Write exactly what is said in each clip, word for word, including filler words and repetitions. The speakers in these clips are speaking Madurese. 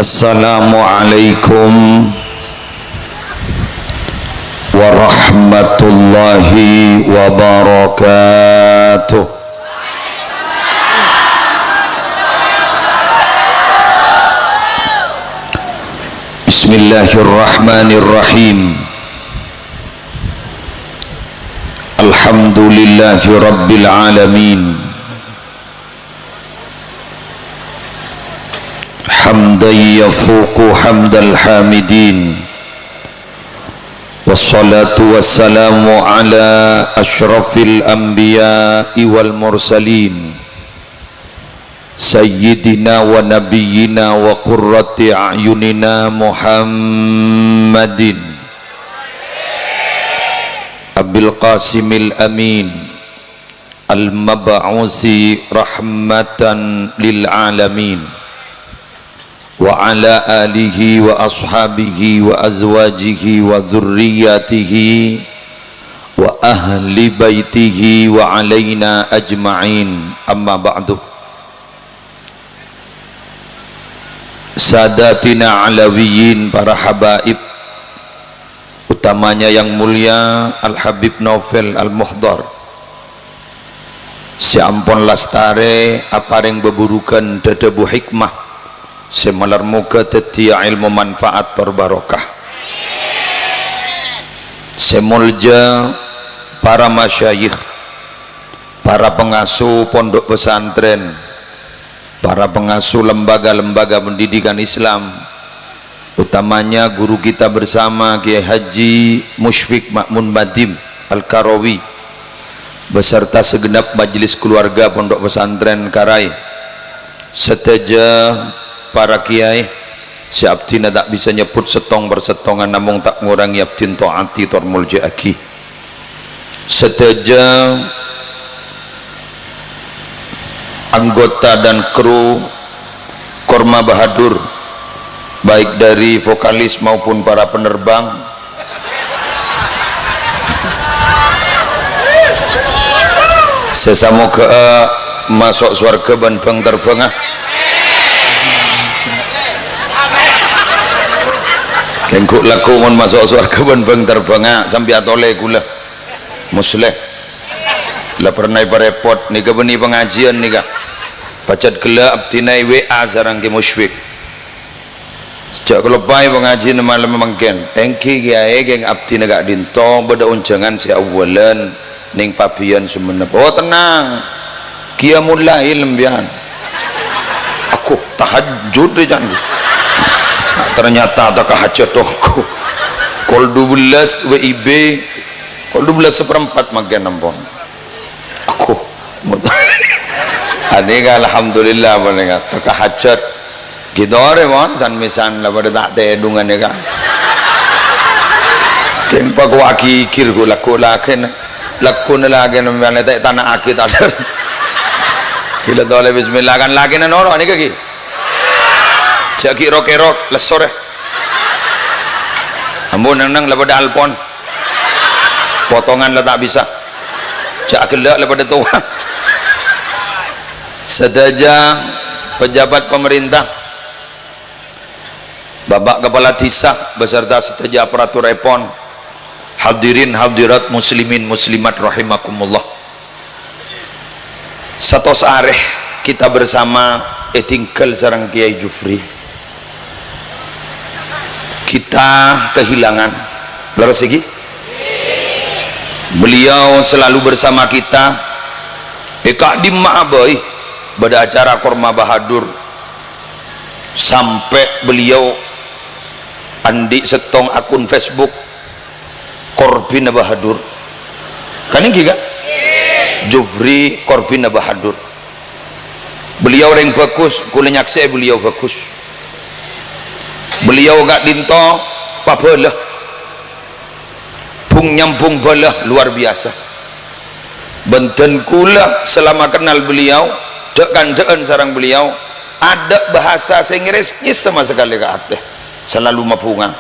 Assalamualaikum warahmatullahi wabarakatuh. Bismillahirrahmanirrahim. Alhamdulillahi rabbil alamin. Hamdan yafuqu hamdal hamidin. Wassalatu wassalamu ala asyrafil anbiya'i wal mursalin. Sayyidina wa nabiyyina wa qurrati a'yunina Muhammadin Abil Qasimil Amin al-mab'usi rahmatan lil alamin, wa ala alihi wa ashabihi wa azwajihi wa dzurriyyatihi wa ahli baitihi wa alaina ajma'in. Amma ba'du. Sadatina Alawiyyin, para habaib, utamanya yang mulia Al-Habib Naufal Al-Muhdhar, sè ampon lastarè aparèng bhâbhurughân dhâdhâbu hikmah sè malar moghâ dhâddhiyâ èlmo manfaat tor barokah. Sè molja para masyayikh, para pengasuh pondok pesantren, para pengasuh lembaga-lembaga pendidikan Islam, utamanya guru kita bersama Kiai Haji Musyfik Ma'mun Madim Al-Karawi, beserta segenap majelis keluarga Pondok Pesantren Karai, sadhâjâ para kiai, sè abdhina ta' bisa nyebbhut sèttong per sèttongan, namong ta' ngorangè abdhina ta'ati tor molja'aghi. Sadhâjâ anggota dan kru Korma Bahadur, baik dari vokalis maupun para penerbang, sè samoghâ'â maso' sowarghâ bân bâng-terbhângnga. Kèng ghu' lagghu' mon maso' sowarghâ bân bâng-terbhângnga, sampè' atolè ghulâ. Musleh. La pernah èparèpot, nèka bânnè pangajiyân nèka. Pajhât ghellâ' abdhina è W A sareng Kè Musyfik. Jhâ' kaloppaè pangajiyânna malem mangkèn. Èngghi kèyaè kèng abdhina ka'dinto bâdâ onjhângan sè awwâlân nèng Pabiyan Sumenep. Oh, tennang. Qiyamul lail empèyan. Aku tahajjud rè can. Ternyata teka hajat aku. Kol dua belas W I B, kol dua belas seperempat mangkèn ampon. Aku. Anèka alhamdulillah panèka teka hajat. Ghi' torè mon, san-mèsan la padâ ta' tèdungan nèka. Kèng pakowa ghighir ghu' lagghu' lakèna. Lagghuna lakèna mèlè ta' tana'aghi tadâ'. Sila tolè bismillah kan lakèna noro' nèka ghi. Jhâ' ghi' rok-èrok, lesso rè. Ampon neng-neng la padâ alpon. Potongan la ta' bisa. Jhâ' ghellâ' la padâ towa. Sadhâjâ pejabat pemerintah, Bapak Kepala Desa beserta sadhâjâ aparaturèpon, hadirin hadirat muslimin muslimat rahimakumullah. Satos arè kita bersama ètinggal sareng Kiai Jufri. Kita kehilangan. Lerres ghi? Beliau selalu bersama kita. È ka'dimma'a bhâi bâdâ acara Korma Bahadur. Sampè' beliau andi' sèttong akun Facebook, Korbina Bahadur. Kan èngghi, Ka'? Jufri Korbina Bahadur. Beliau orèng bhâghus, kaulâ nyaksè'è beliau bhâghus. Beliau ka'dinto pabhâlâ. Bung-nyambung bhâlâ luar biasa. Bân dân kaulâ selama kenal beliau, dhâ'-kandhâ'ân sareng beliau, adâ' bhâsa sè ngèrès-ngèrès sama sekali ka atè. Selalu mabhunga.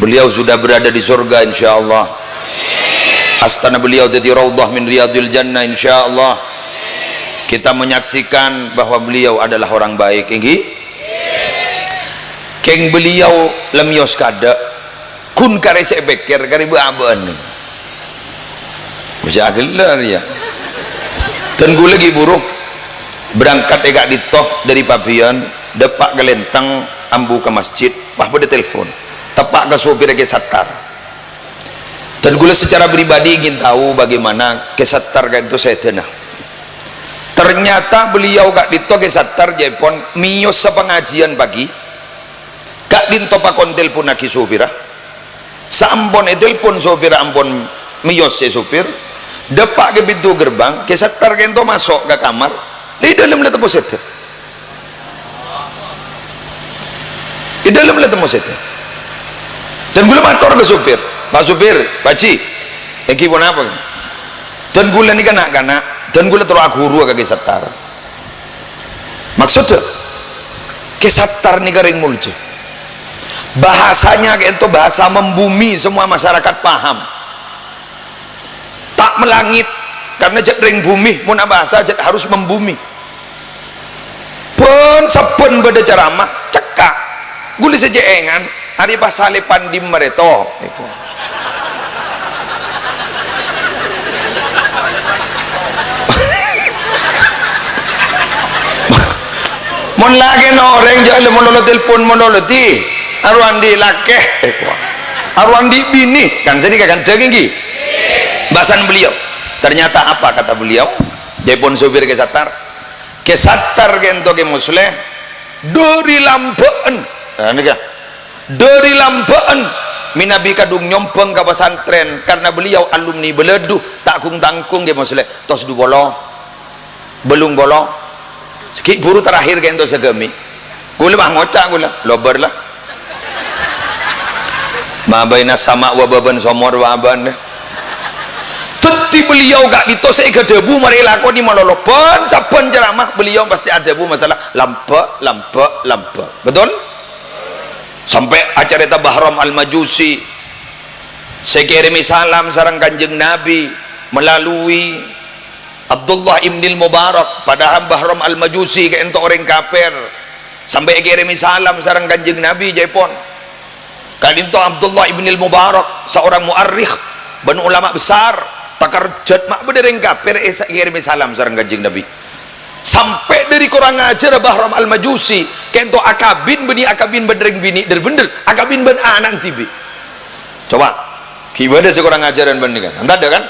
Beliau sudah berada di surga, insyaallah. Astana beliau dhâddhi raudhah min riyadhil jannah, insyaallah. Kita menyaksikan bahwa beliau adalah orang baik, èngghi? Kèng beliau la mèyos kaadâ', ghun karè sè èpèkkèr karè bâ'-abâ'ân. Bâca ghellâ' rèya. Dân ghulâ ghi' buru berangkat è ka'dinto dâri Pabiân, dâpa' ka Lenteng, ambu ka masjid, pas bâdâ telpon. Teppa' ka sopir Kè Sattar. Dan ghulâ secara pribadi ingin tahu bagaimana Kè Sattar ka'dinto sèdhâna. Ternyata beliau ka'dinto Kè Sattar jâèpon mèyos sapangajiân pagi, ka'dinto pakon telponnaghi sopirra. Saampon ètelpon sopirra ampon mèyos sè sopir, dâpa' ka pintu gerbang, Kè Sattar ka'dinto maso' ka kamar, è dâlem la temmo sèdhâ. È dâlem la temmo sèdhâ. Dan ghulâ mator ka sopir, "Pak Sopir, Pak Haji, èngghi ponapa?" Dan ghulâ nèka na'-kana', dan ghulâ terro aghuru ka Kè Sattar. Maksoddhâ, Kè Sattar nèka rèng molja. Bahasanya ka'dinto bahasa membumi, semua masyarakat paham. Ta' melangit, karena jhât rèng bhumè, mon abhâsa jhât harus membumi. Bân sabbhân bâdâ ceramah, cekka'. Ghulâ sè cè' èngan, arè pasalèpan dimma rèto. Mon lakèna orèng jhâ' la malolo telpon malolo dhi, arowa andi' lakè, arowa andi' binè, kan sanèka kan dhâging ghi. Bahasan beliau. Ternyata apa kata beliau? Jâèpon sopir Kè Sattar. Kè Sattar ka'dinto Kè Musleh, dâri lambâ'ân. Nah, nèka. Dâri lambâ'ân mènabi kadhung nyombhâng ka pasantrèn karena beliau alumni Baladhu, ta' ghung-tangghung Kè Musleh, tos du polo, bâllung polo. Ghi' buru terakhir ka'dinto saghâmè. Ghulâ mah ngoca' ghulâ, lobâr la. Ma baina sama wa baban somor wa aban. Dhâddhi beliau ka'dinto sè èghâdhâbu marè èlakonè malolo. Bân sabbhân ceramah beliau pasti adhâbu masalah lambâ', lambâ', lambâ'. Betul? Sampè' acarèta Bahram Al-Majusi sè kèrèmè salam sareng Kanjeng Nabi melalui Abdullah ibnil Mubarak, padahal Bahram Al-Majusi ka'dinto orèng kafir, sampè' èkèrèmè salam sareng Kanjeng Nabi, jâèpon. Ka'dinto Abdullah ibnil Mubarak, seorang mu'arrikh, bân ulama besar, takerjhât ma' bâdâ rèng kafir, èsa-, èkèrèmè salam sareng Kanjeng Nabi. Sampè' dâri korang ajhârra Bahram Al-Majusi, ka'dinto akabin bânnè akabin bân rèng binè' dhâr-bhendhâr, akabin bân ana'na dhibi'. Coba, ghi' bâdâ sè korang ajhârân bân nèka? Tadâ', kan?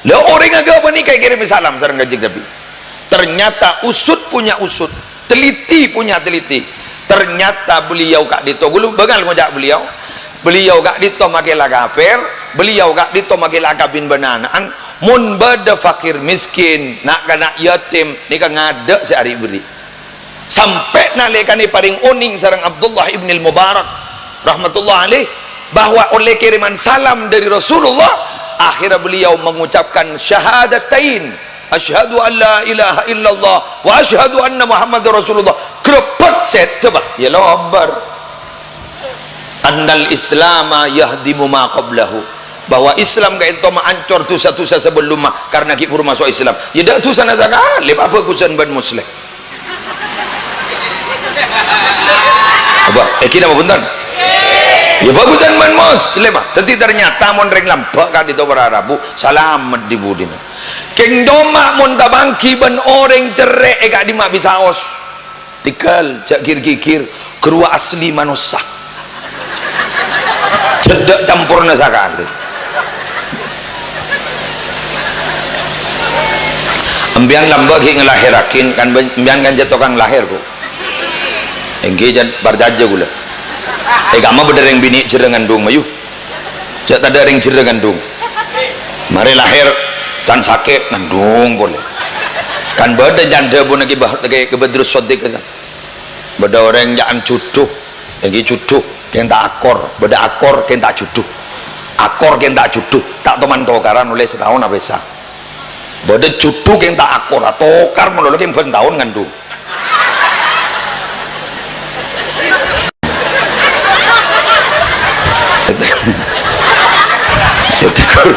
Lah, orèng aghâbây nèka èkèrèmè salam sareng Kanjeng Nabi. Ternyata usut punya usut, teliti punya teliti. Ternyata beliau ka'dinto, ghulâ bângal ngoca' beliau. Beliau ka'dinto makè la kafir, beliau ka'dinto makè la akabin bân ana'na. Mon bâdâ fakir miskin, na'-kana' yatim, nèka ngadâ' sè arè' bâri'. Sampè' nalèkana èparèng onèng sareng Abdullah ibnil Mubarak, rahmatullah alaih, bahwa ollè kèrèman salam dâri Rasulullah, akhirnya beliau mengucapkan syahadatain, "Asyhadu an la ilaha illallah wa asyhadu anna Muhammadar Rasulullah." Grebbhek sèdhâ, Pak. Ya, lobâr. "Annal Islama yahdimu ma qablahu." Bahwa Islam ka'dinto maancor dhusa-dhusa sabellumma karena ghi' buru maso' Islam. Ya, dâ' dhusana sakalè, Pak, bhâghusân bân Musleh. Apa? Èngghi napa bhunten? Ya, bhâghusân bân Musleh, Pak. Dhâddhi ternyata mon rèng lambâ' ka'dinto para rabu, salamet dhi-budhina. Kèng coma mon tapangghi bân orèng cerrè' è ka'dimma bisaos. Tèghâl, jhâ' ghir-ghighir, ghâruwa asli manossa. Cè' dâ' camporna sakalè. Empèyan lambâ' ghi' ngalahèrraghi, kan, empèyan kan jhâ' tokang lahèr, Bu. Èngghi, jhân parcajâ ghulâ. È kamma bâdâ rèng binè' jhârâ ngandung, mayu. Jhâ' tadâ' rèng jhârâ ngandung. Marè lahèr, can sakè', ngandung polè. Kan bâdâ can dhâbuna Kè Bah-, Kè, Kè Badrus Sodik, bâdâ orèng ca'an jhudhu, èngghi jhudhu, kèng ta' akor, bâdâ akor, kèng ta' jhudhu. Akor kèng ta' jhudhu, ta' toman tokaran ollè sataon apèsa. Bâdâ jhudhu kèng ta' akor, atokar malolo kèng bân taon ngandung. Ditegur.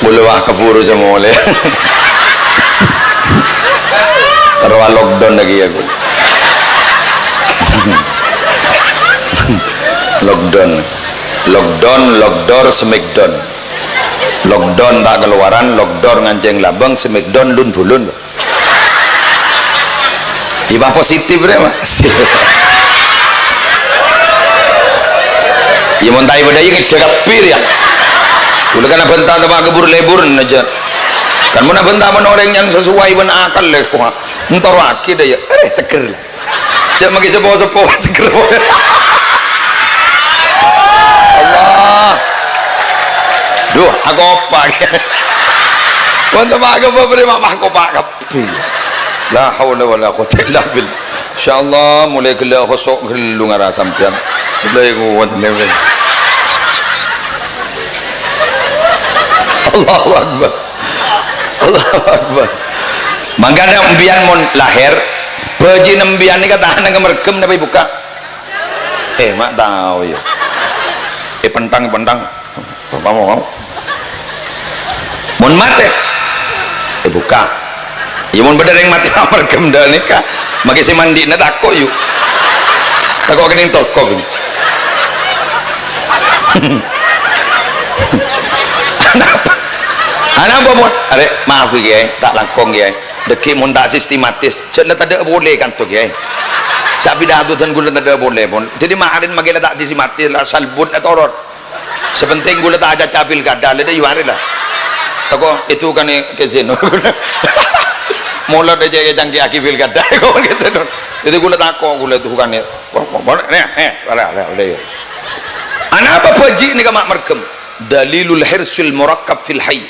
Mula wah keburu semolè. Terus lockdown lagi ya, Bu. Lockdown. Lockdown, lockdoor, smackdown. Lockdown ta' kalowaran, lockdoor ngancèng labâng, smackdown lun-bulun. Iyâ, pas positif rè, Mas. Iyâ, mon ta' èpadâ iyâ ngèdhâ kabbhi rè, iyâ. Kaulâ kan abhânta temma kebur-lebur aja. Kan mon abhânta mon orèng yang sesuai bân akal, lè, wah, entorraghi dâ, iyâ. Eh, seger. Jhâ' maghi seppo-seppo seger. Allah. Duh, akopa'. Mon temma kebur, mak, mak kopa' kabbhi. La haula wala quwwata illa billah. Insyaallah, molaè ghellâ' khusyu' ghâllu ngara sampèyan. Jhâ' la kowat, lè. Allahu Akbar. Allahu Akbar. Mangkana empèyan mon lahèr, bâji'na empèyan nèka tahanna mergem napa èbukka'? Eh, ma' tao, iyâ. Eh, pentang, pentang. Kamu mau? Mon matè, èbukka'. Iyâ, mon bâdâ rèng matè amarghâ bhâdhân nèka, maghi sè mandi'na tako', yu. Tako' kennèng tokok. Anapa? Anapa, mon? Arè, maaf, Kèyaè, ta' langkong, Kèyaè. Dhâggi' mon ta' sistematis, jhâ' la tadâ' polè kanto, Kèyaè. Sapidato dân kaulâ tadâ' polè, pon. Dhâddhi, ma' arèn maghi la ta' sistematis, la salbut, la torot. Sè pentèng kaulâ ta' acaca pilkada, la dâ' yu arè la. Tako' itu kan, eh, Kè Zainul. Mola dâ' cè' cangkè'aghi pilkada, kok Kè Zainul. Dhâddhi kaulâ tako', kaulâ itu kan, eh, wah, wah, wah, nè, nè, ala, ala, ala, ya. Anapa bâji' nèka ma' mergem? Dalilul hirsil murakkab fil hayy.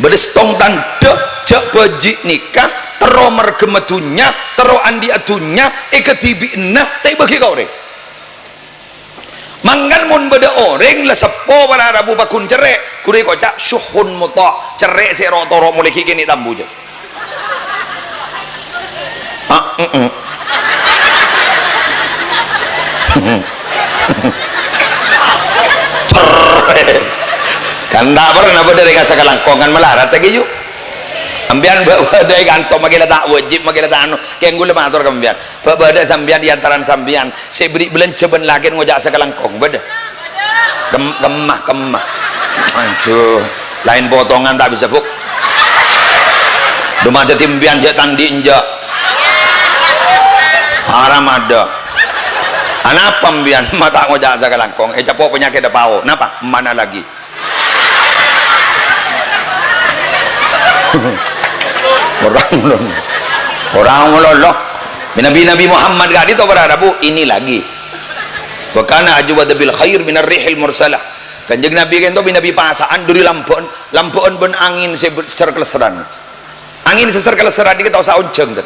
Bâdâ sèttong tandhâ jhâ' bâji' nèka terro mergemma dhunnya, terro andi'â dhunnya, èkadhibi'na ta' èbâghi ka orèng. Mangkana mon bâdâ orèng la seppo para rabu pagghun cerrè', ghuru èkoca' syuhhun muta', cerrè' sè ro'-toro' molaè ghi' kènè' tambu, jâ. Ah, mm-mm. Cerrè'. Kan ta' pernah bâdâ rèng sakalangkongan malarat lagi, yu. Sampèyan bâ-, bâdâ è kanto, maghi la ta' wajib, maghi la ta' anu. Kèng kaulâ mator ka sampèyan. Bâ-, bâdâ sampèyan è antarana sampèyan sè bâri' bâlânjhâ bân lakèna ngoca' sakalangkong, bâdâ? Kem-, kemma, kemma. Aduh, laèn potongan ta' bisa, Bu'. Dhu ma' dhâddhi sampèyan jhâ' ta' andi' enjâ'. Haram adâ'. Anapa sampèyan ma' ta' ngoca' sakalangkong? Ècapo' panyakèt apa, O? Napa? Mana lagi? Orèng malolo. Orèng malolo. Nabi-nabi Muhammad ka'dinto para rabu, ini lagi. Wa kana ajwada bil khair minar rihil mursalah. Kanjeng Nabi ka'dinto bi-, nabi pasa'an dhuri lambâ'ân, lambâ'ân bân angèn sè ber-, ser-kaleseran. Angèn sè ser-kaleseran nèka ta' osa onjhâng, ten.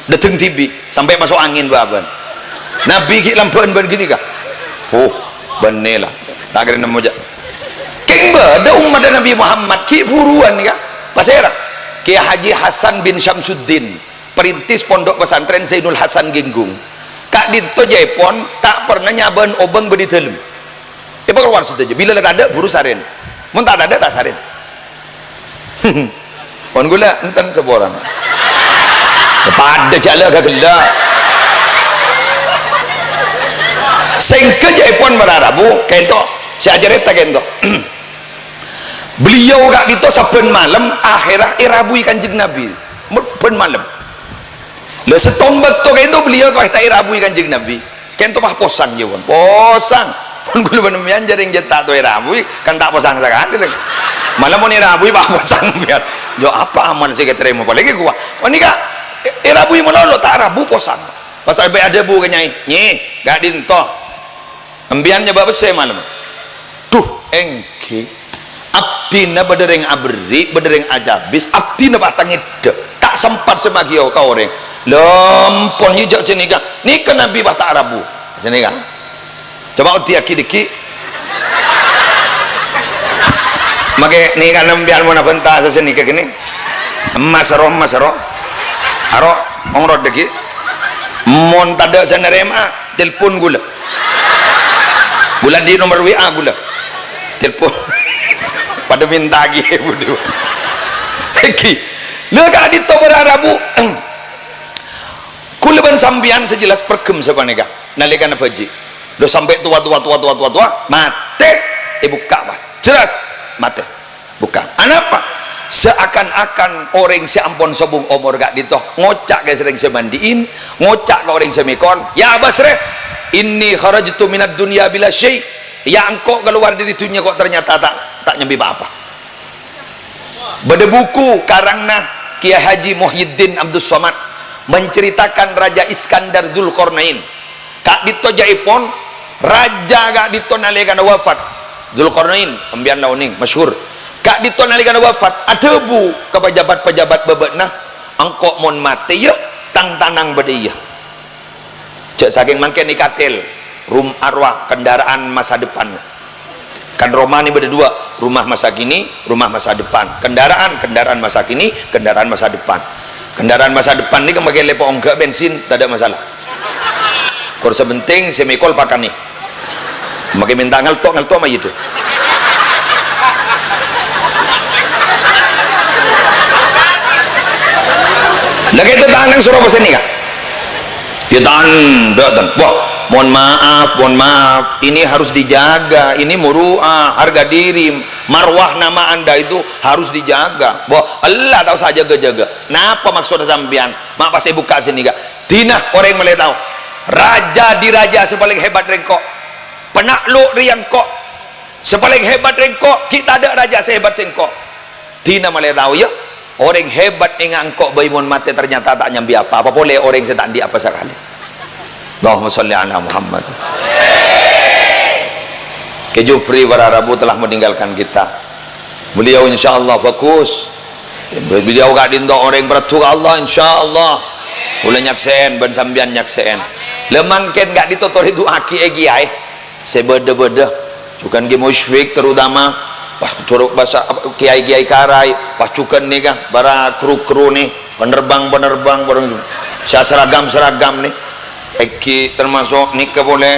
Dâteng dhibi', sampè' maso' angèn bâbân. Nabi ghi' lambâ'ân bân ghânèka. Huh, bânnè la. Ta' kèra nemmo, jâ. Kèng bâdâ ommaddhâ Nabi Muhammad, ghi' buruwân nèka. Pasèra? Kiai Haji Hasan bin Syamsuddin, perintis Pondok Pesantren Zainul Hasan Genggong. Ka'dinto jâèpon ta' pernah nyabâ'ân obâng bâdâ è dâlem. Èpakalowar sadhâjâ. Bilâ la tadâ', buru sarèn. Mon ta' tadâ', ta' sarèn. Mon kaulâ enten saporana. Padâ jâ' la ghâghellâ'. Sèngghâ jâèpon para rabu, ka'dinto. Sè acarèta ka'dinto. Beliau ka'dinto sabbhân malem, akhèrra èrabui Kanjeng Nabi. Sabbhân malem. La, sèttong bâkto ka'dinto beliau pas ta' èrabui Kanjeng Nabi. Ka'dinto pas posang, jâ, pon. Posang. Pon kaulâ bân sampèyan jârèya jâ' ta' tao èrabui, kan ta' posang sakalè, lè. Malah mon èrabui pas posang, sampèyan. Jâ, apa amal sè ètarèma? Apalagi ghuwa. Panèka, è-, èrabui malolo, ta' rabu posang. Pas sampè' adhâbu ka nyai, "Nyè, ka'dinto." Sampèyan nyabâ' pèssè malem. Dhu, èngghi. Abdhina bâdâ rèng aberri', bâdâ rèng acabis, abdhina pas ta' ngèdhâ. Ta' sempat sè maghi ka orèng. Lèmpon jâ' sè nèka. Nèka Nabi pas ta' rabu. Sè nèka. Coba oddhiyâghi dhâggi'. Maghi nèka sampèyan mon abhânta sè nèka kènè. Emmas ro, emmas ro. Aro, ongrot dhâggi'. Mon tadâ' sè narèma, telpon kaulâ. Bulâ andi' nomor W A kaulâ. Telpon. Padâ mènta ghi, budi. Ghi. Lha, ka'dinto para rabu. Kaulâ Sampèyan sè jelas preghem sapanèka, nalèkana bhâji'. Lho, sampè' towa, towa, towa, towa, towa, towa, matè, èbukka', pas. Jelas, matè. Bukka'. Anapa? Seakan-akan orèng sè ampon sobung omor ka'dinto ngoca' ka sè rèng sè mandi'in, ngoca' ka orèng sè mèkol, "Ya Basrè, inni kharajtu minad dunya bila syai'." Ya, engko' kalowar dâri dhunnya kok ternyata ta', ta' nyambi pa-apa. Bâdâ buku karangna Kiai Haji Muhyiddin Abdus Somad menceritakan Raja Iskandar Dzulkarnain. Ka'dinto jâ'èpon, raja ka'dinto nalèkana wafat. Dzulkarnain, sampèyan la onèng, masyhur. Ka'dinto nalèkana wafat, adhâbu ka pejabat-pejabat bâbâ'na, "Engko' mon matè, yâ, tang tanang bâdâ iyâ." Jâ' sakèng mangkèn èkatel, rum-, arwah kendaraan masa depan. Kan romana bâdâ dua, rumah masa kini, rumah masa depan. Kendaraan, kendaraan masa kini, kendaraan masa depan. Kendaraan masa depan nèka makè lèpo ongghâ bensin, tadâ' masalah. Kor sè penting sè mèkol pakanè. Makè mènta ngalto', ngalto' ma' iyâ, dhu. Lah, kèto tanang soro pesen nèka. Ya, tandhâ, tan. Wah, mohon maaf, mohon maaf. Ini harus dijaga. Ini muru'ah, harga diri, marwah nama Anda itu harus dijaga. Wah, ella ta' osa jâgâ-jâgâ. Napa maksodda sampèyan? Ma' pas èbukka' sè nèka. Dina orèng malè tao. Raja diraja sè palèng hebat rèngko'. Penakluk rèya engko'. Sè palèng hebat rèngko', ghi' tadâ' raja sè hebat sè engko'. Dina malè tao, yâ. Orèng hebat enga' engko' bhâi mon matè ternyata ta' nyambi apa-apa polè orèng sè ta' andi' apa sakalè. Allahumma shalli ala Muhammad. Kè Jufri Wararabu telah meninggalkan kita. Beliau insyaallah bagus. Beliau ka'dinto orèng paradu ka Allah, insyaallah. Kaulâ nyaksè'è, bân sampèyan nyaksè'è. Lah mangkèn ka'dinto torè du'aaghi è kèyaè. Sè bâdâ-bâdâ, jhughân Kè Musyfik terutama, wah, jhuru bhâsa, apa, kèyaè-kèyaè Karai, wah, jhughân nèka, para kru-kru nè, penerbang-penerbang, para sè seragam-seragam nè, èngghi termasuk nèka polè,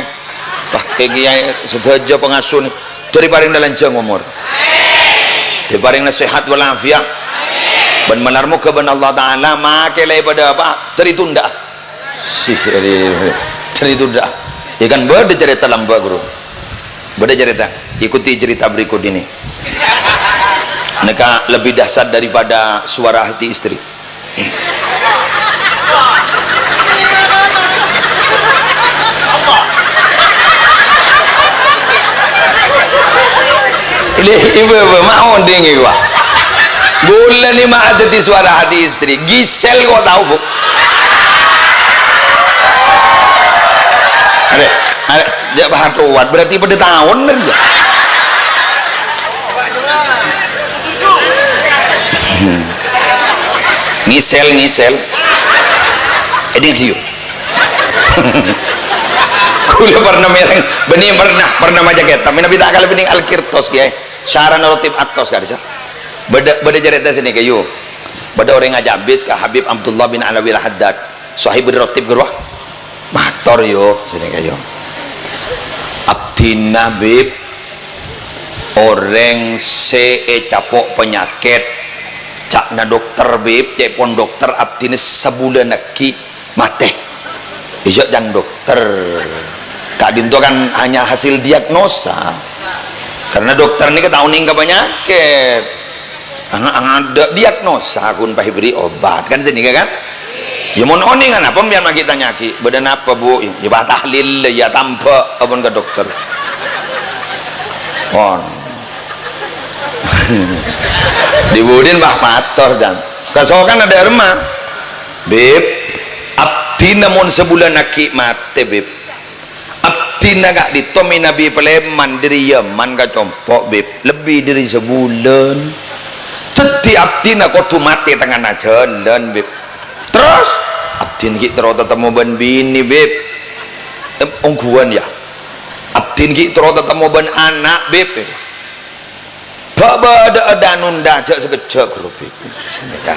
wah, kèyaè sadhâjâ pangasuh nè, dâri parèng lanjhâng omor, dâri parèng sehat walafiat, bân malar moghâ bân Allah Ta'ala makè la èpadâ apa, dâri tundhâ. Sih, jadi, jadi itu dah. Ya kan, bâdâ cerita lambâ', Guru. Bâdâ cerita. Ikuti cerita berikut ini. Nèka lebih dahsyat daripada suara hati istri. Ini ibu-ibu, ma' onding iku, Pak. Ghulâ nè ma' dhâddhi suara hati istri. Gisel kok tao, Bu. Arè, arè, jhâ' bahas towan, berarti padâ taon tadi ya. Ngisel, ngisel. Ini dia. Ghulâ pernah mèreng, bânnè pernah, pernah maca kètab. Mènabi ta' kalabân Al-Qirtos, Kèyaè. Syarah Rotib Atos, ka'dissa'. Bâdâ, bâdâ carèta sè nèka, yu. Bâdâ orèng ajâbis ka Habib Abdullah bin Alawi Al-Haddad. Sahib Rotib ghâruwa. Mator, yu, sè nèka, yu. Abdhina, Bib, orèng sè ècapo' panyakèt. Ca'na dokter, Bib, ca'èpon dokter, abdhina sabulân aghi' matè. Iyâ, can dokter. Ka'dinto kan hanya hasil diagnosa. Karena dokter nèka ta' onèng ka panyakèt. Aha, aha, ada diagnosa, ghun pas èberri' obat. Kan sè nèka kan? Ya, mon onèng, anapa sampèyan maghi tanya'aghi, "Bâdâ napa, Bu?" Ya, pas tahlil, ya, tambâ', ampon ka dokter. Pon. Dibudin, bah, mator, can. Kasokan ada remma. "Bib, abdhina mon sabulân aghi' matè, Bib. Abdhina ka'dinto mènabi palèman dâri Yaman ka compo', Bib. Lebbi dâri sabulân. Dhâddhi abdhina kodhu matè tengnga'na jhâlân, Bib. Terros, abdhina ghi' terro tatemmo bân binè, Bib. Em, ongghuwân, ya. Abdhina ghi' terro tatemmo bân ana', Bib." Bâ-, bâdâ'â dâ-nondâ, jhâ' sakejjhâ', ghuru, Bib. Sanèka.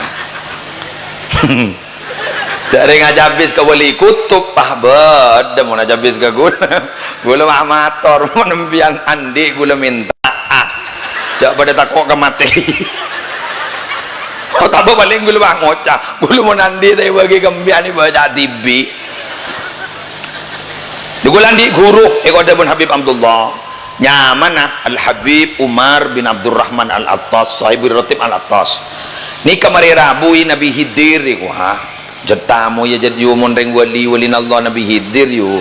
Jhâ' rèng ajâbis ka Wali Kutub, pas bâdâ mon ajâbis ka ghulâ. Ghulâ ma' mator, mon sampèyan andi', ghulâ mènta'a. Jhâ' padâ tako' ka matè. Otabâ palèng ghulâ ma' ngoca', ghulâ mon andi' ta' èbâghi ka sampèyan, èbâca dhibi'. Kaulâ andi' ghuru, èkoca' dhâbuna Habib Abdullah. Nyamana Al-Habib Umar bin Abdurrahman Al-Attas, Sahibul Ratib Al-Attas. Nèka marè rabuwi Nabi Khidir, èkoca'. Jhât tamoy, yâ, jhât, yu, mon rèng wali, walina Allah Nabi Khidir, yu.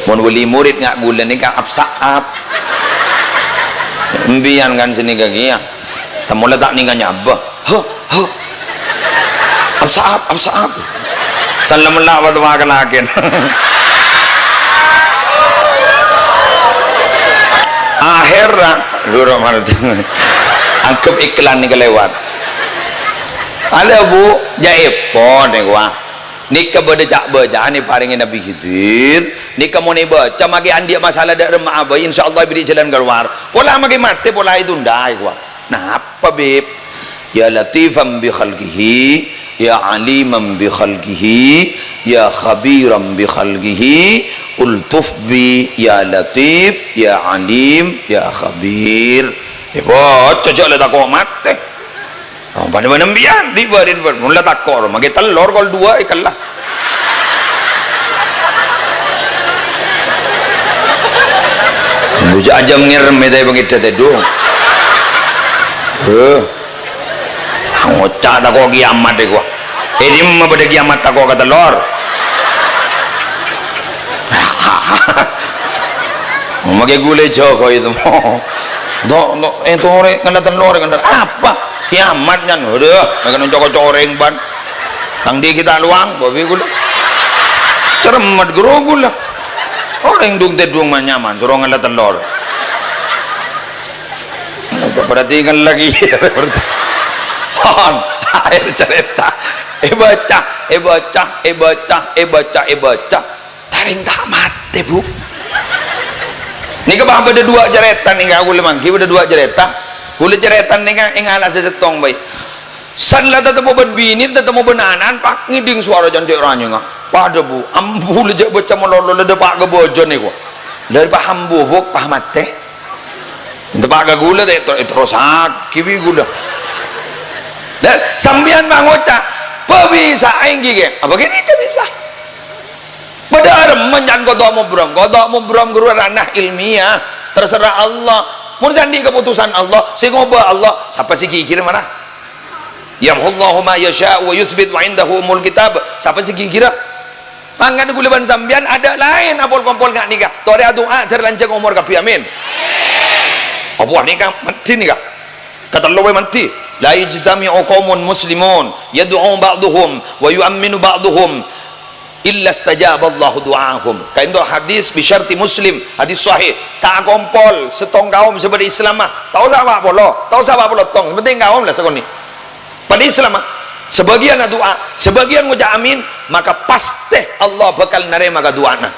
Mon wali murid nga' kaulâ nèka ap-sa'ap. Empèyan kan sè nèka kèya. Tamolla ta' nèka nyabâ. Huh, huh. Ap-sa'ap, ap-sa'ap. San la mella' bâto makan agen. Akhèrra, luru mal-, anggep iklan nèka lewat. Alè, Bu, jhâ' èpon, nèko, ah. Nèka bâdâ ca'-bâcaan èparèngè Nabi Khidir. Nèka mon èbâca, makè andi' masalah dâ' remma abâi, insyaallah èberri' jhâlân kalowar. Pola makè matè, pola ètunda, èkoca'. Napa, Bib? Ya Latifan bi khalqihi, ya Aliman bi khalqihi, ya Khabiran bi khalqihi, ultuf bi, ya Latif, ya Alim, ya Khabir. Èbâca, jhâ' la tako' matè. Oh, bân-bân empèyan, di' bârin, bân. Mon la tako', makè tellor kol duwâ' èkella. Bujâ ajâm ngèrèm, è, ta' bângèdhâ tèdung. Heh. Ngoca' tako' kiamat, èkoca'. È dimma bâdâ kiamat tako' ka tellor? Makè kaulâ jâgâ itu. Dok, dok, è, torè ngella tellor, ngella apa? Kiamat, nyan. Aduh, makè nonco' corèng, bân. Tang dikit ta' lowang, bâbi kaulâ. Cermet ghuru kaulâ. Orèng dung-tèdung man-nyaman, soro ngella tellor. Berarti ngella ghi. Pon, akhèr carèta. Èbâca, èbâca, èbâca, èbâca, èbâca. Tarèng ta' matè, Bu. Nèka bâ-, bâdâ duwâ' carèta nèka, kaulâ mangghi bâdâ duwâ' carèta. Kaulâ carèta nèka ènga' la sè sèttong bhâi. San la tatemmo bân binè, tatemmo bân ana'na, pas ngèdhing sowara can cè' ranyèngnga. Padâ, Bu, ambu la jhâ' bâca malolo, la dâpa' ka bâjâna, èkoca'. La pas ambu, Bu, pas matè. Dâpa' ka kaulâ, ta' èter-, èterrossaghi bi' kaulâ. Lah, sampèyan ma' ngoca', "Bâ bisa èngghi, Kè?" Apa kènè' ta' bisa? Padâ arèmma can kodhu mubrom, kodhu mubrom ghâruwa ranah ilmiah, terserah Allah. Mon sè andi' kaputusan Allah, sè ngobâ Allah, sapa sè ghighir mara? "Yamhullahu ma yasha'u wa yutsbit wa indahu ummul kitab." Sapa sè ghighirâ? Mangkana kaulâ bân sampèyan adâ' laèn apol-kompol nga' nèka. Torè adu'a dâr lanjhâng omor kabbhi, amin. Apa nèka mandhi nèka? Katello bhâi mandhi. "La yajtami'u qaumun muslimun yad'u ba'duhum wa yu'amminu ba'duhum illa istajaballahu du'ahum." Kaènto hadis bi syarti Muslim, hadis sahih. Ta' akompol sèttong kaum sè bâdâ Islamma. Ta' osa pa' polo, ta' osa pa' polo tong, sè pentèng kaum la sakonè'. Padâ Islamma. Sabâgiyân adu'a, sabâgiyân ngoca' amin, maka pastè Allah bhâkal narèma kadu'ana.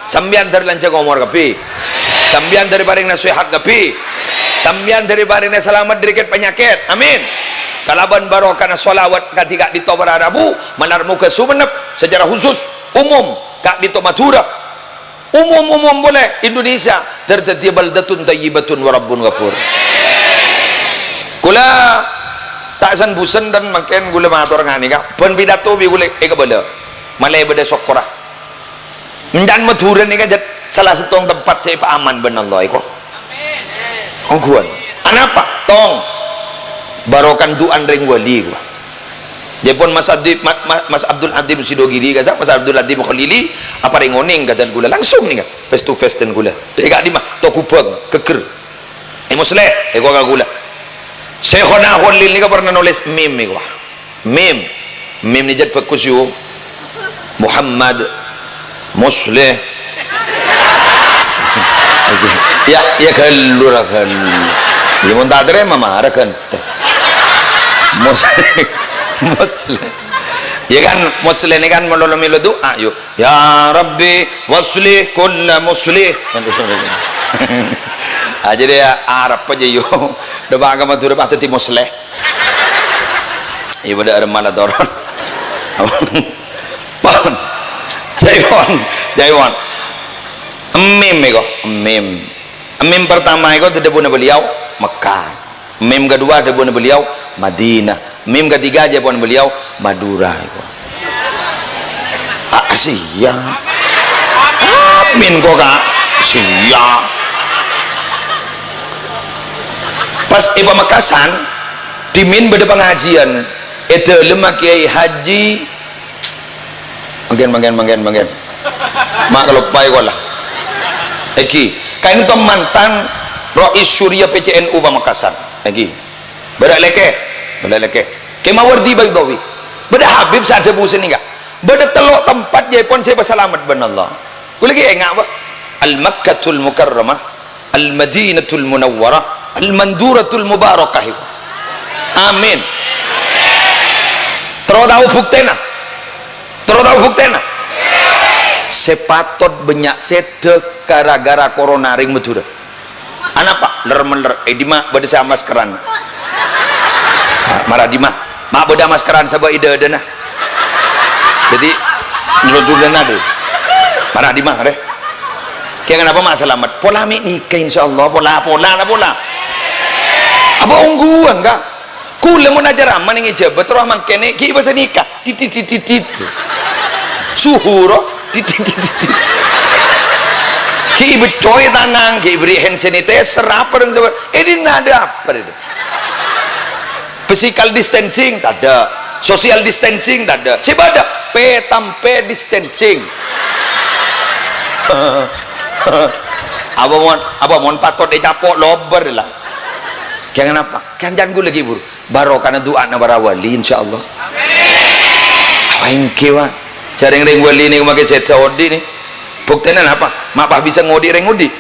Sampèyan dâr lanjhâng omor kabbhi. Sampèyan dâr èparèngana sehat kabbhi. Sampèyan dâr èparèngana salamet dâri kèt-panyakèt. Amin. Kalabân barokana shalawat kadhi ka'dinto para rabu, malar moghâ Sumenep sacara khusus, umum, ka'dinto Madhurâ, umum-umum polè Indonesia, dâr dhâddhiyâ baldatun thayyibatun wa rabbun ghafur. Kaulâ ta' sen-busen dân mangkèn kaulâ mator nga' nèka, bân pidato bi' kaulâ èkabâlâ. Malè bâdâ sokkorra. Èncan Madhurâ nèka jhât sala sèttong tempat sè èpaaman bân Allah, èkoca'. Ongghuwân. Anapa? Tong. Barokan du'ana rèng wali, èkoca'. Jâ' pon Mas Adi-, Ma-, Ma-, Mas Abdul Adim Sidogiri, kasa Mas Abdul Adim Khalili, aparèng onèng ka dân kaulâ langsung nèka, face to face dân kaulâ. È ka'dimma, Togubâng, ghâgghâr. È Musleh, èkoca' ka kaulâ. Syekhona Khalil nèka pernah nolès mim, èkoca'. Mim. Mim nèka jhât bhâghus, yu. Muhammad Musleh. Ya, ya ghâllu ra ghâllu. Ya, mon ta' tarèma, mara ghântè. Musleh. Musleh. Ya kan, Musleh nèka kan malolo mèlo du'a, yu. "Ya Rabbi, waslih kulla muslih." Ah, jadi ya, arep aja, yu. Dâpa' ka Madhurâ pas dhâddhi Musleh. Iyâ, bâdâ arep malah toron. Pon. Jâ' pon. Jâ' pon. Mim èkoca', mim. Mim pertama èkoca' dhâbuna beliau Mekah. Mim kedua dhâbuna beliau Madinah. Mim ketiga dhâbuna beliau Madura èkoca'. Ah, sia. Ah, Min ko, Ka'. Siya. Pas è Pamekasan, dhimèn bâdâ pangajiân. È dâlemma Kiai Haji, mangkèn, mangkèn, mangkèn, mangkèn. Ma' kaloppaè kola. Èngghi, ka'dinto mantan Rais Syuriya P C N U Pamekasan. Èngghi. Bâdâ lèkè, bâdâ lèkè. Kè Mawardi Baidawi. Bâdâ Habib sè adhâbu sanèka. Bâdâ tello' tempat jâèpon sè èpasalamet bân Allah. Kaulâ ghi' enga', Pak. Al-Makkatul Mukarramah, Al-Madinatul Munawwarah, Al-Manduratul Mubarakah. Amin. Terro tao buktèna? Terro tao buktèna? Sè patot bânnya' sèdhâ ghârâ-ghârâ corona rèng Madhurâ. Anapa? Ler-meller. È dimma bâdâ sè amaskeran? Mara dimma? Ma' bâdâ amaskeran sabâ' è dâdâna. Dhâddhi, nodhurân adu. Mara dimma, rè? Kèng anapa ma' salamet? Pola mè' nèka, insyaallah. Pola, pola, la pola. Apa ongghuwân, Ka'? Kaulâ mon acara ma' nèng è Jhâbâ, terro mangkèn ghi' bâsa nèka. Tit, tit, tit, tit, tit. Suhu, ro. Tit, tit, tit, tit, tit. Ghi' bâccoè tanang, ghi' bâri' hand sanitizer, apa rèng sabâ-, è dinna' adâ' apa rèng? Physical distancing, tadâ'. Social distancing, tadâ'. Sè bâdâ, pè-tampè distancing. Apa mon, apa mon patot ècapo' lobâr la? Kèng anapa? Kèng jhân ghulâ ghi' buru. Barokana du'ana para wali, insyaallah. Amin. Èngghi, Pak. Jhâ' rèng-rèng wali nèko makè sèdhâ odi' nè. Buktèna napa? Ma' pas bisa ngodi' rèng odi'.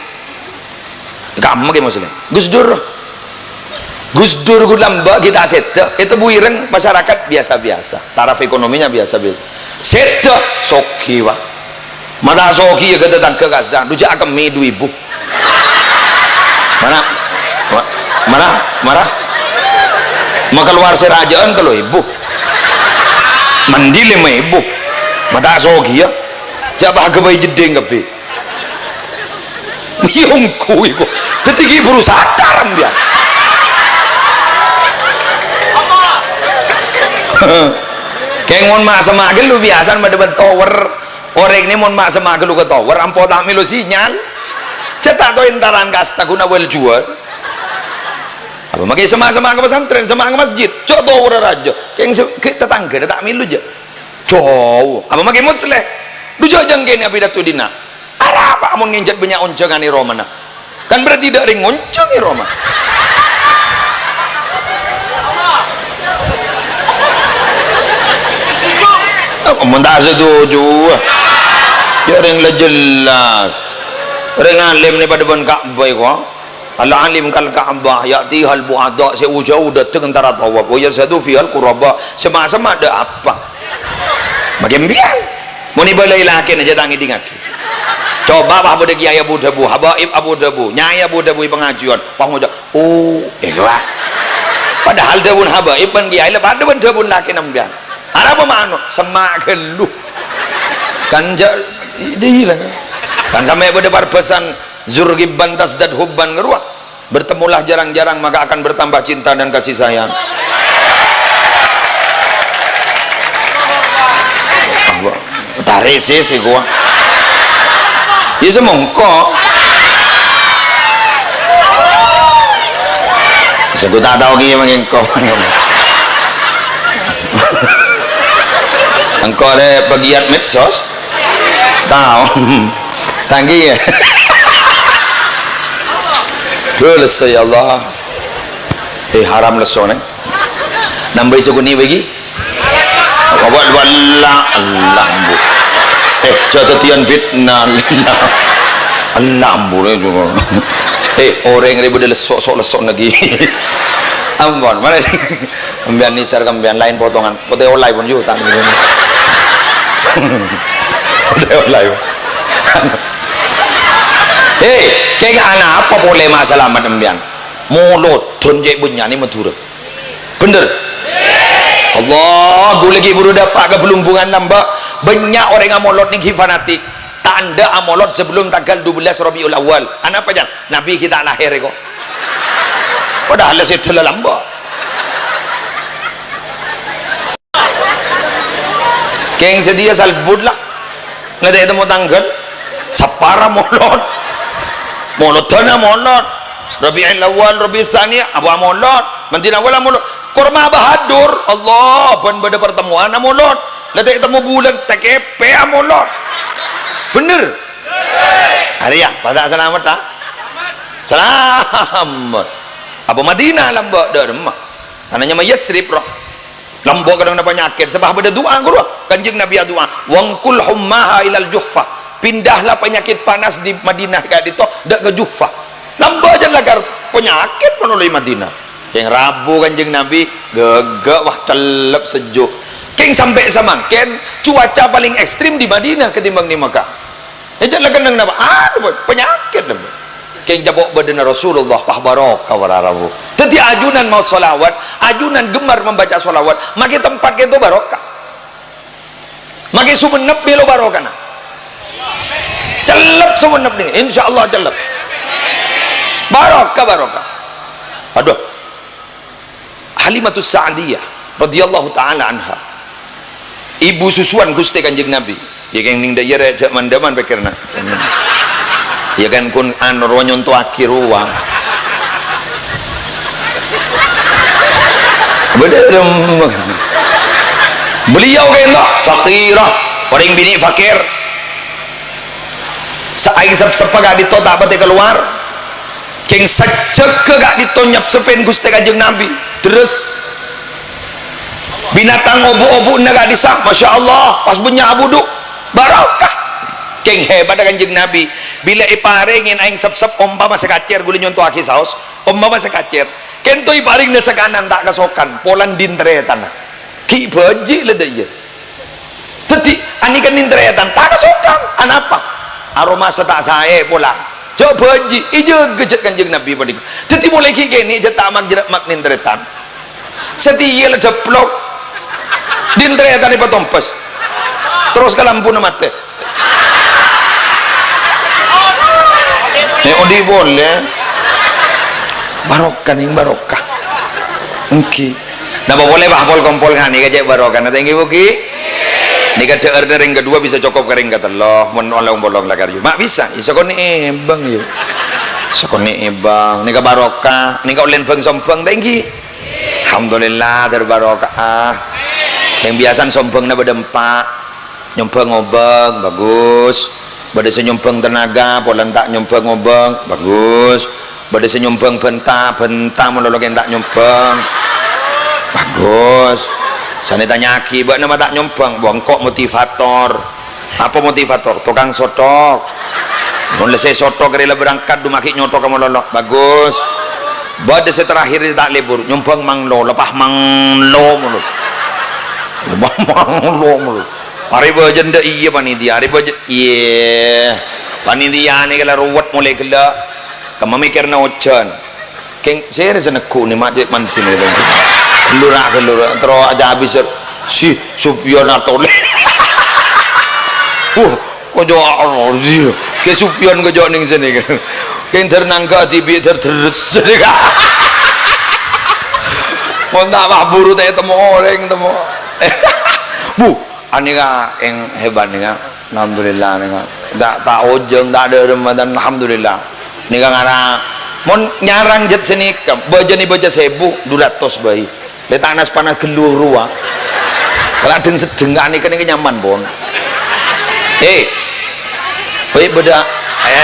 Kamma kè Muslim. Gus Dur. Gus Dur ghun lambâ' ghi' ta' sèdhâ. Ètèbui rèng masyarakat biasa-biasa. Taraf ekonominya biasa-biasa. Sèdhâ, soghi, Pak. Ma' ta' soghi, yâ, ka tatangghâ kassa'. Dhu jhâ' akemmè du èbu. Mara? Ma-, mara? Mara? Ma' kalowar sè rajâ'ân tello èbu. Mandi lèma èbu. Ma' ta' soghi, yâ. Jhâ' pas aghâbây jeddhing kabbhi. Iyâ, ongghu iko. Dhâddhi ghi' buru sadar, sampèyan. Kèng mon ma'-, sè ma' ghâllu biyasana madhâbân tower. Orèng nè mon ma'-, sè ma' ghâllu ka tower, ampo ta' mèlo sinyal. Jhâ' ta' tao èntara'an kasta ghun awal juwâl. Apa makè sè ma'-, sè ma' ka pesantren, sè ma' ka masjid, jhâ' tower rajâ. Kèng sè, ghi' tatangghâna ta' mèlo jhâ'. Jhâu. Apa makè Musleh? Dhu jhâ' jhâ' kènè' apidato dinna'. Arapa mon ngènjhât bânnya' onjhângan è romana? Kan berarti dâ' rèng ngonjhâng è roma. Oh, mon ta' setuju. Yâ, rèng la jelas. Rèng alim nè padâ bân Ka'bah iko. Al-alim kal Ka'bah, ya'tihal bu'ada, sè jhâu dâteng èntara tawaf. Wa yazhadu fihal quraba. Sè ma'-, sè ma' dâ' apa? Makè empèyan. Mon èbâlâi lakèna jhâ' ta' ngèdingngaghi. Coba, pas bâdâ Kiai Abu Dhabu, Habaib Abu Dhabu, Nyai Abu Dhabu è pangajiân, pas ngoca', "Oh, iyâ." Padahal dhâbuna Habaib bân Kiai la padâ bân dhâbuna lakèna empèyan. Arapa ma' anu? Sè ma' ghâllu. Kan jhâ', di-, kan sampè' bâdâ parbhâsan, "Zur ghibban tazdad hubban" ghârowa. Bertemulah jarang-jarang, maka akan bertambah cinta dan kasih sayang. Allah. Tarè sè, sè gua. Yâ, sè mongko. Sè gua ta' tao kèya mangkèn engko'. Engko' rè pegiat medsos. Tao. Tanggi yâ. Duh, lesso, ya Allah. Eh, haram lesso, nè. Nambâi sè ghunè bâgi. Apa, apa, Allah, Allah, ambu. Eh, jhâ' dhâddhiyân fitnah, Allah. Allah, ambu, nè, cuma. Eh, orèng rè bâdâ lesso, sok lesso lagi. Ampon, mana? Empèyan nèsèr ka empèyan laèn potongan. Potè ollè pon, yu, ta' ngènè. Potè ollè. Hei, kèng anapa polè ma' salamet empèyan? Molodhân cè' bânnya'na Madhurâ. Bhender? Allah, ghulâ ghi' buru dâpa' ka Blumbungan lambâ'. Bânnya' orèng amolod nèng ghi' fanatik. Ta' endâ' amolod sebelum tanggal dua belas Rabiul Awal. Anapa, Jang? Nabi ghi' ta' lahèr, ko'. Padahal la sèdhâ la lambâ'. Kèng sadhiyâ salbut la. Ngatè' temmo tangghâl. Safar amolod. Molodana molod. Rabiul Awal, Rabiul Tsani, apa amolod. Madinah wala molod. Korma Bahadur, Allah, bân bâdâ pertemuan amolod. La ta' temmo bulân, T K P amolod. Bhender? Arèya, pada salamet, ha? Salamet. Apa Madinah lambâ' dâ' remma? Tana nyama Yatsrib, roh. Lambâ' kadhâng na panyakèt, sabâb bâdâ du'a, ghuru. Kanjeng Nabi adu'a, "Wanqul hummaha ilal Juhfah." Pindahlah penyakit panas di Madinah ka'dinto, dâ' ka Juhfah. Lambâ' jhâ' lakar panyakèt malolo è Madinah. Kèng rabu Kanjeng Nabi, ghâghâ', wah, cellep sejuk. Kèng sampè' samangkèn, cuaca palèng ekstrem di Madinah ketimbang di Mekah. È, jhâ' la kennèng napa? Anu, Pak, panyakèt, napa? Kèng capo' bâdâna Rasulullah, pas barokah para rabu. Dhâddhi ajunan maos shalawat, ajunan gemar membaca shalawat, makè tempat kèto barokah. Makè Songennep mèlo barokana. Cellep Songennep nèka, insyaallah cellep. Barokah, barokah. Aduh. Halimatus Sa'diyah radhiyallahu ta'ala anha. Ibu susuan Ghustè Kanjeng Nabi. Ya, kèng nèng dâ' iyâ rè, jhâ' man-dhâman pèkkèrra. Ya kan, kun anu rowa nyontowaghi rowa. Bâdâ rem-, beliau kènto faqirah, orèng binè' fakir. Saaèng sep-seppâ ka'dinto ta' patè kalowar. Kèng sajjhegghâ ka'dinto nyep-seppèn Ghustè Kanjeng Nabi. Terros binatang obu'-obu'na ka'dissa', masya Allah, pas bânnya' abudhu'. Barokah. Kèng hebat Kanjeng Nabi. Bilâ èparèngè aèng sep-sep, ompama sakacèr, ghulâ nyontowaghi saos, ompama sakacèr, kènto èparèngana sakanan ta' kasokan, polana dhin tarètanna. Ghi' bhâji' la dâ' iyâ. Dhâddhi, anèka nèng tarètan, ta' kasokan. Anapa? Aromasa ta' saè pola. Jhâ' bhâji', èjâgâ jhât Kanjeng Nabi panèka. Dhâddhi, molaè ghi' kènè' jhât ta' mak-, jhâ' mak nèng tarètan. Satèya la dâplok. Dhin tarètan èpatompes. Terros ka lampuna matè. È, odi' polè. Barokah, nèng, barokah. Èngghi. Napa polè, Pak, pol-kompol nganèka cè' barokana, ta' èngghi, Bu, ghi? Nèka dhâ'ârra rèng kadhuwâ bisa cokop ka rèng katello, mon olè-olè la karju. Ma' bisa, iso konè' èbâng, yu. Iso konè' èbâng. Nèka barokah, nèka ollèna bâng-sombâng, ta' èngghi? Alhamdulillah, dhâr barokah. Kèng biyasana sombângnga bâdâ empa'. Nyombâng obâng, bagus. Bâdâ sè nyombâng tenaga, polana ta' nyombâng obâng, bagus. Bâdâ sè nyombâng bânta, bânta malolo kèng ta' nyombâng, bagus. Sanè tanya'aghi, "Bâ'na ma' ta' nyombâng?" "Wah, engko' motivator." "Apa motivator?" "Tokang sothok." "Mon la sè sothok rè la berangkat, dhu maghi' nyothoka malolo." "Bagus." Bâdâ sè terakhir ta' lebur, nyombâng manglo, lepas manglo malolo. Lepas manglo malolo. Arè bâjâna dâ' iyâ panitia, arè bâjâ-, iyâ. Panitiana kala ruwet molaè ghellâ'. Kemma mèkkèrana ojhân. Kèng sèrè sè neggu' nè, ma' cè' mandina. Ghellura', ghellura', terro aja abis, si Sufyan atolè. Wah, kocok, kè Sufyan kocok nèng sènè. Kèng dhâr nangghâ' dhibi' dhâr dherres. Mon ta' pas buru ta' ètemmo orèng, temmo. Bu, Anèka, eng, hebat nèka. Alhamdulillah nèka. Ta', ta' ojhâng, ta' dârem, mantan, alhamdulillah. Nèka ngara, mon nyarang jhât sanèka, bâjâna bâjâ sèbu, du ratos bhâi. Lè ta' nas-panas ghâllu rowa. Kala dheng-seddheng anèka, nèka nyaman, pon. Eh. Wè, bâdâ. Eh.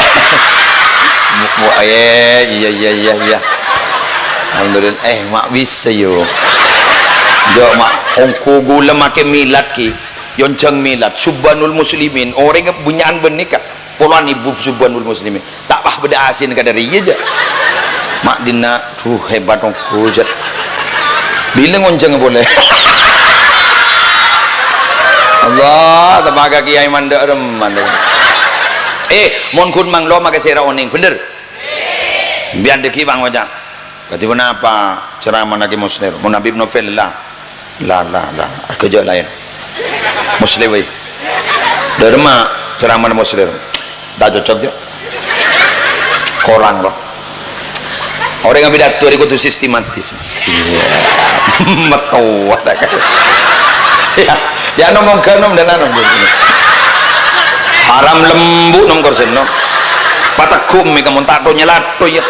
Mu-, mu-, eh, iyâ, iyâ, iyâ, iyâ. Alhamdulillah. Eh, ma' bisa, yo. Jhâ' ma' ongghu ghulâ makè milad, ghi. Yonjhâng milad. Subbanul Muslimin. Orèng bânnya'an bân nèka. Polowan èbu Subbanul Muslimin. Ta' pas bâdâ asin kadâ' rèya, jhâ'. Ma' dinna'. Duh, hebat ongghu, jhât. Bilâ ngonjhâng polè. Allah, teppa' ka kiai mandhâ' remman. Eh, mon ghun manglo makè sèra onèng, bhender? Bi'en dâggi' bâng oca'. Kadhi ponapa ceramana Kè Muslir? Mon Habib Novel, la. La, la, la. Arghâ jhâ' laèn. Muslim, wèy. Dâremma ceramana Muslim. Ta' cocok, jhâ'. Korang, roh. Orèng apidato rè kodhu sistematis. Siap. Mètowa, ta' ka-, ya, ya, nom, nom, nom, dan nom. Ha, Aram lembu' nom korsèna. Pategghu' mè' ka mon ta' tho nyalattho, iyâ.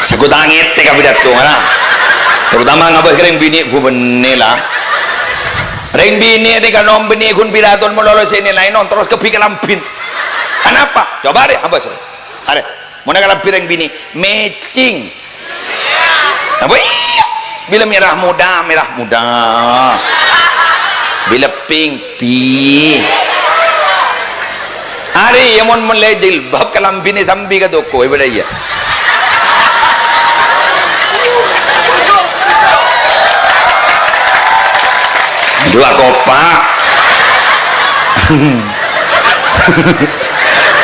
Saguta ngètè ka pidato, ngara. Terutama ngabâs ka rèng binè' bhubhunna la. Rèng binè' nèka nom bânnè ghun pidato malolo sè nilai non terros kabbhi kalambhina. Anapa? Coba arè, abâs. Arè. Mon kalambhi rèng binè', matching. Apa iyâ? Bilâ merah muda, merah muda. Bilâ pink, pink. Arè, iyâ, mon mellè jilbab kalambhina sambi ka toko, è bâdâ iyâ. Dua kopak.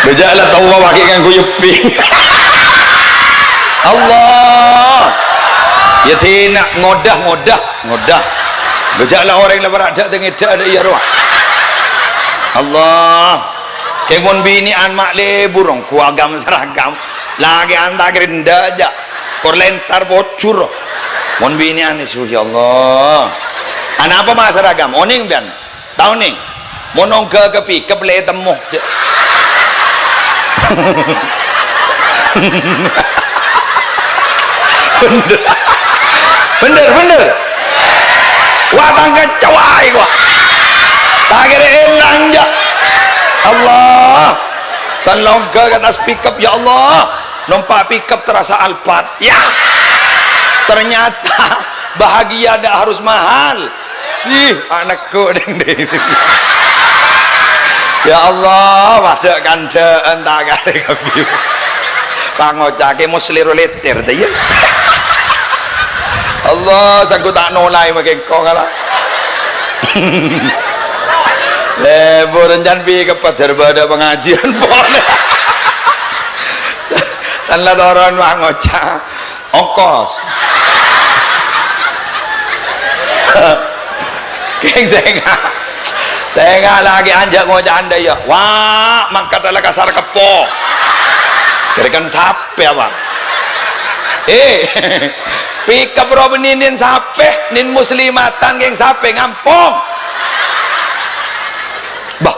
Bâjâ la tao pakè nganggo yepping. Allah. Iyâ dina ngodah, ngodah, ngodah. Bâjâ la orèng la para' dâ' tengedhâ' adâ' iyâ rowa. Allah. Kèng mon binè'an ma' lebur, ongghu agam saragam. Lakè'an ta' kèrèndhâ jâ'. Kor lèntar pojhur. Mon binè'an isu, ya Allah. Anapa ma' saragam? Onèng, bân? Tao, nèng? Mon ongghâ ka pikep lè temmo. Bhender. Bhender, bhender. Wah, tang kecoa iku, wah. Ta' kèra èlang, jâ'. Allah. San la ongghâ ka attas pikep, ya Allah. Nompa' pikep terasa Alphard. Yah. Ternyata bahagia ndak harus mahal. Sih, anakku deng deng. Ya Allah, padâ kandhâ'ân ta' karè kabbhi. Pangoca'aghi mos lèro lètèr, ta iyâ? Allah, sangko ta' nolaè makè engko' ngala. Lebur encan pi' kepadâr bâdâ pangajiân polè. San la toron pangoca'. Ongkos. Kèng sènga'. Sènga' lagi anja' ngoca' andâ' iyâ. Wah, mangkat la ka Sarkeppo. Kèra kan sapè apa? Eh, pikep ro bânnè nèn sapè, nèn muslimatan kèng sapè ngampong. Bah,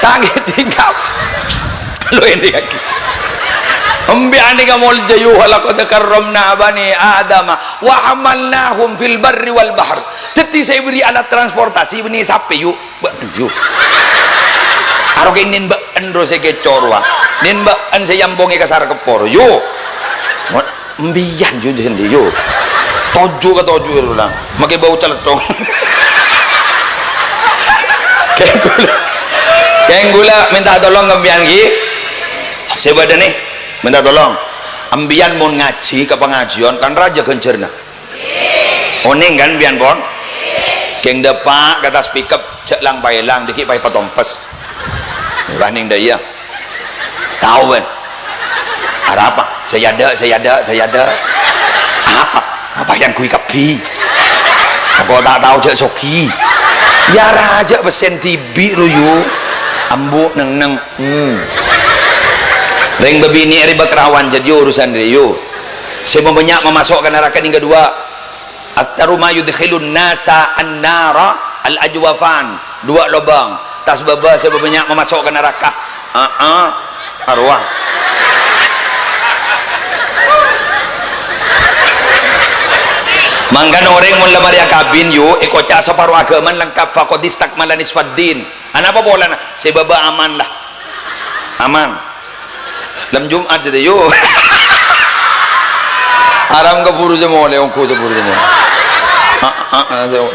Tangghi tingkap. Lo ini lagi. Embiyan nèka molja yu, "Walaqad karramna bani Adama wa hamalnahum fil barri wal bahr." Dhâddhi sè èberri' alat transportasi bânnè sapè yu. Ba-, yu. Aro kènèn bâ'en ro sè kècor wa. Nèn bâ'en sè èampongè ka Sarkeppo ro. Yu. Mon Embiyan yu, jâ' sèndi yu. Toju' ka toju' yu, lang. Makè bâu calèthong. Kèng ghulâ. Kèng ghulâ mènta tolong ka embiyan, ghi. Sè bâdâ nè, mènta tolong. Embiyan mon ngajhi ka pangajiân, kan rajâ ghânjhârna. Onèng, kan, embiyan, pon? Kèng dâpa' ka attas pikep, jâ' lang-paèlang, dâgghi' paè patompes. Wah, nèng dâ' iyâ. Tao, bân? Arapa? Sè èadâ', sè èadâ', sè èadâ'. Apa? Apa yang kui kabbhi? Apa ta' tao jâ' soghi? Yâ rajâ pèssèn dhibi' ro, yu. Ambu' neng-neng. Hmm. Rèng bâbinè' rè bâkrawan, jâdiyâ urusan rè, yu. Sè mabânnya' mamaso' ka naraka nèng kadhuwâ. Aktsaru ma yudkhilun nasa an-nara al-ajwafan, duwâ' lobâng. Tas bâbâ sè bâbânnya' mamaso' ka naraka. Aa, arowa. Mangkana orèng mon la marè akabin, yu, èkoca' saparo aghâmana lengkap, faqad istakmala nisfaddin. Anapa polana? Sè bâbâ aman, la. Aman. Lem Jum'at jâdiyâ, yu. Haram kabhuru sè molè, ongghu sè bhuru sè molè. Ah, ah, ah, sè-,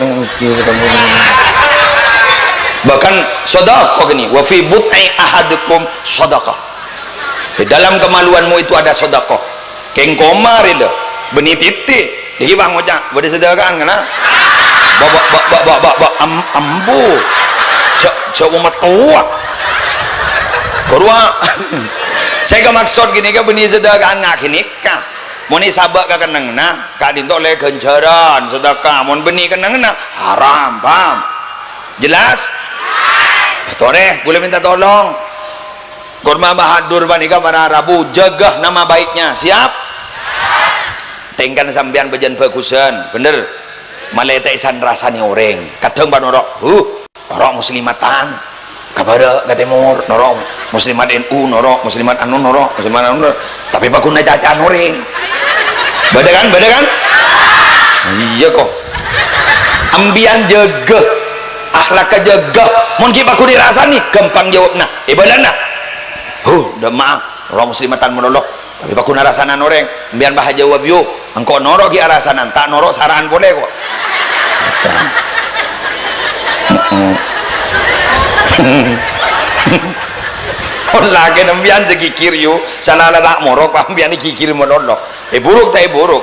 Bahkan sedekah gini, "Wa fi bud'i ahadikum sadaqah." Di dalam kemaluanmu itu ada sedekah. Kèng koma rèya, bânnè titi. Dâgghi' pangoca', bâdâ sedeka'an kana? Ba, ba, ba, ba, ba, ba, ba, am-, ambu. Jâ', jâ' omat towa. Bâruwa. Sè kamaksod ghânèka bânnè sedeka'an nga' ghânèka. Mon èsabâ' ka kennengnganna, ka'dinto ollè ghânjhârân sedekah. Mon bânnè kennengnganna, haram, paham? Jelas? Torè, ghulâ mènta tolong. Korma Bahadur panèka para rabu, jaga nama baiknya. Siap? Tèngkana sampèyan bâjâna bhâghusân, bhender? Malètè'è san-rasanè orèng. Kadhâng bân noro', huh, noro' muslimatan. Ka bârâ', ka tèmor, noro' muslimat N U, noro' muslimat anu, noro' muslimat anu, noro'. Tapè paghun acaca'an orèng. Bâdâ kan? Bâdâ kan? Iyâ, ko'. Empèyan jâgâ. Akhlakka jâgâ. Mon ghi' paghun èrasanè, ghâmpang jâwâbbhâ. È bâlâna. Huh, dâ' emma'a, noro' muslimatan malolo. Tapè paghun arasanan orèng, empèyan bâ ajâwâb, yu, engko' noro' ghi' arasanan, ta' noro' sara'an polè, ko'. Mon lakèna empèyan sè ghighir, yu, sala la ta' morok, pas empèyan ghighir malolo. Èburuk ta' èburuk?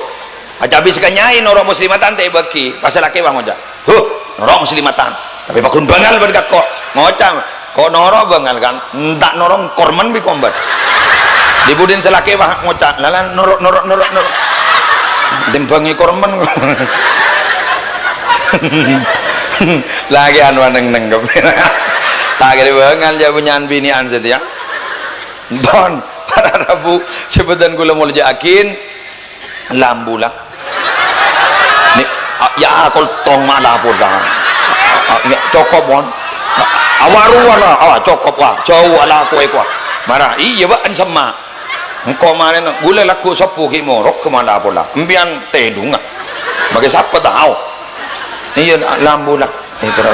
Acabis ka nyaè noro' muslimatan ta' èbâghi, pas lakè bâ ngoca'. Huh, noro' muslimatan. Tapè paghun bângal bân ka ko'. Ngoca', ko' noro' bângal kan? Enta' noro' kormen bi' kombat. Dibudin sè lakè wah ngoca', "Lalan noro', noro', noro', noro'." Tèmbhângè kormen. Lakèan wah neng-neng kep. Ta' kèra bângal jâ' bânnya'an binè'an satèya. Bon, para rabu, sè bâdhân kaulâ molja'aghi, Lambu la. Ni, a, ya, kol tong ma' la pola. A, ya, cokop, mon. A, awa ruwa la, awa cokop, wa. Jâu ala kowe, kwa. Mara, iyâ, bâ, en semma'. Engko' marèna, ghulâ lagghu' sobbhu ghi' morok ka ma' la pola. Empèyan tèdunga. Makè sapa tao? Iyâ, lambu la. Eh, para.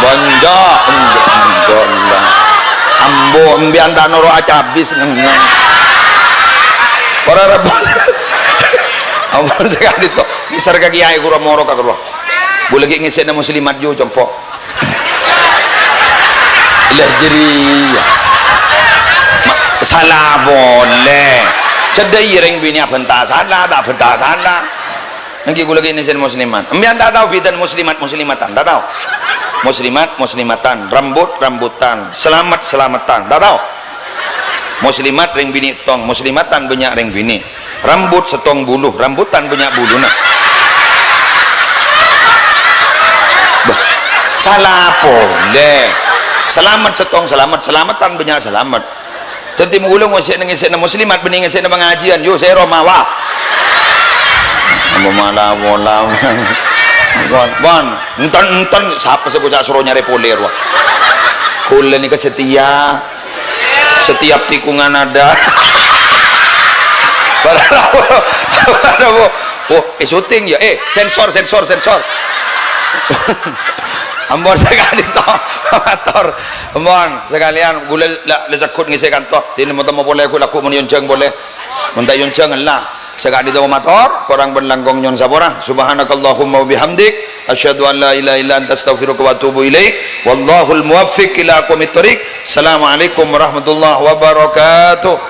Bânjâ', bânjâ', bânjâ'. Ambo, empèyan ta' noro' acabis, neng-neng. Para rabu. Ambo, sakadinto. Nèser ka kiyaè ghuru moro ka ghuru. Ghulâ ghi' ngèssèna muslimat jhu, compo'. Lah, jârèya. Ma-, sala polè. Cedhâ iyâ rèng binè' abhânta sala, ta' abhânta sala. Èngghi ghulâ ghi' ngèssèna muslimat. Empèyan ta' tao bhidhâna muslimat, muslimatan, ta' tao? Muslimat, muslimatan, rambut, rambutan, selamet, selametan, ta' tao? Muslimat rèng binè' tong, muslimatan bânnya' rèng binè'. Rambut sèttong bulu, rambutan bânnya' buluna. Bâh, sala polè. Selamet sèttong selamet, selametan bânnya' selamet. Dhâddhi, mon ghulâ ngèssèna, ngèssèna muslimat, bânnè ngèssèna pangajiyân, yu, sè romawa. Ambo mala pola. Bon, bon, enten-enten, sapa sè ngoca' soro nyarè polè, rowa? Ghulâ nèka setia. Setiap tikungan ada. Para rabu, para rabu. Oh, eh, syuting ya? Eh, sensor, sensor, sensor. Ampon sakadinto, mator. Ampon, sakalèyan, ghulâ la, la segghut ngèssè kanto. Dinèng mo-, temmo polè, ghu-, lagghu' mon èyonjhâng polè. Mon ta' èyonjhâng, ella. Sakadinto mator, korang bân langkong nyo'on sapora. Subhanakallahumma wa bihamdik. Asyhadu an la ilaha illa anta astaghfiruka wa atubu ilaik. Wallahul muwaffiq ila aqwamit thoriq. Assalamualaikum warahmatullahi wabarakatuh.